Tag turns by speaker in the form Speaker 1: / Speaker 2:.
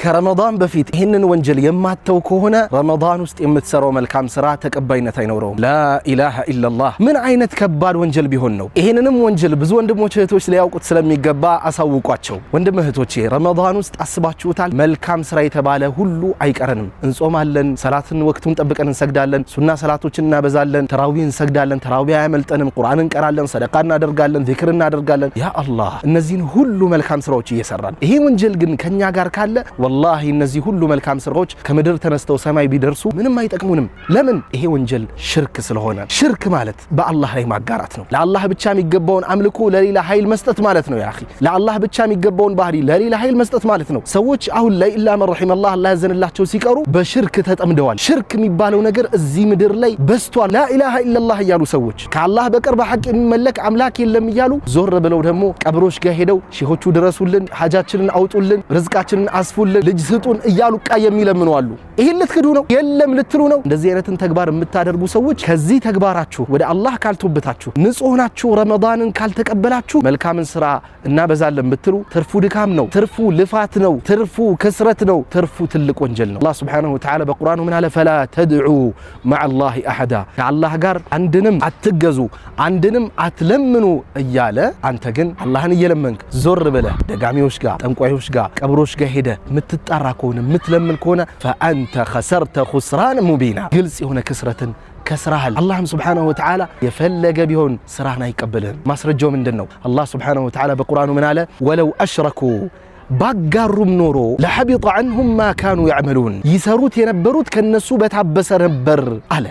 Speaker 1: ከረመዳን በፊት ይህንን ወንጀል የማተው ከሆነ ረመዳን ውስጥ የምትሰራው መልካም ስራ ተቀባይነት አይኖረውም። لا إله إلا الله። ምን አይነት ከባድ ወንጀል ቢሆን ነው? ይህንንም ወንጀል ብዙ ወንድሞች እህቶች ሊያውቁት ስለሚገባ አሳውቋቸው። ወንድም እህቶቼ፣ ረመዳን ውስጥ አስባችሁታል? መልካም ስራ የተባለ ሁሉ አይቀረንም። እንጾማለን፣ ሰላትን ወቅቱን ጠብቀን እንሰግዳለን፣ ሱና ሰላቶችን እናበዛለን፣ ተራዊ እንሰግዳለን፣ ተራዊ አያመልጠንም፣ ቁርአን እንቀራለን፣ ሰደቃ እናደርጋለን፣ ዚክር እናደርጋለን። ያ አላህ፣ እነዚህን ሁሉ መልካም ስራዎች እየሰራን ይሄ ወንጀል ግን ከኛ ጋር ካለ ወላሂ እነዚህ ሁሉ መልካም ስራዎች ከምድር ተነስተው ሰማይ ቢደርሱ ምንም አይጠቅሙንም። ለምን? ይሄ ወንጀል ሽርክ ስለሆነ። ሽርክ ማለት በአላህ ላይ ማጋራት ነው። ለአላህ ብቻ የሚገባውን አምልኮ ለሌላ ኃይል መስጠት ማለት ነው። يا أخي፣ ለአላህ ብቻ የሚገባውን ባህሪ ለሌላ ኃይል መስጠት ማለት ነው። ሰዎች አሁን ላይ إلا من رحم الله፣ አላህ ያዘንላቸው ሲቀሩ በሽርክ ተጠምደዋል። ሽርክ የሚባለው ነገር እዚህ ምድር ላይ በዝቷል። لا إله إلا الله እያሉ ሰዎች፣ ከአላህ በቀር በሐቅ የሚመለክ አምላክ የለም እያሉ፣ ዞር ብለው ደግሞ ቀብሮች ጋር ሄደው ሼሆቹ ድረሱልን፣ ሀጃችንን አውጡልን፣ ርዝቃችንን አስፉልን፣ ልጅ ስጡን እያሉ ቃ የሚለምኑ አሉ። ይህን ልትክዱ ነው? የለም ልትሉ ነው? እንደዚህ አይነትን ተግባር የምታደርጉ ሰዎች ከዚህ ተግባራችሁ ወደ አላህ ካልቶበታችሁ፣ ንጹህ ናችሁ፣ ረመዳንን ካልተቀበላችሁ፣ መልካምን ስራ እናበዛለን ብትሉ ትርፉ ድካም ነው፣ ትርፉ ልፋት ነው፣ ትርፉ ክስረት ነው፣ ትርፉ ትልቅ ወንጀል ነው። አላህ سبحانه وتعالى በቁርአኑ ምን አለ? فلا تدعوا مع الله أحدا፣ ከአላህ ጋር አንድንም አትገዙ፣ አንድንም አትለምኑ እያለ፣ አንተ ግን አላህን እየለመንክ ዞር ብለህ ደጋሚዎች ጋር፣ ጠንቋዮች ጋር፣ ቀብሮች ጋር ሄደ የምትጣራ ከሆነ፣ የምትለምን ከሆነ فأنت خسرت خسرانا مبينا፣ ግልጽ የሆነ ክስረትን ከስራሃል። አላህም سبحانه وتعالى የፈለገ ቢሆን ስራህን አይቀበልህም። ማስረጃው ምንድን ነው? አላህ سبحانه وتعالى በቁርአኑ ምን አለ? ولو أشركوا፣ ባጋሩም ኖሮ لحبط عنهم ما كانوا يعملون፣ ይሰሩት የነበሩት ከነሱ በታበሰ ነበር አለ።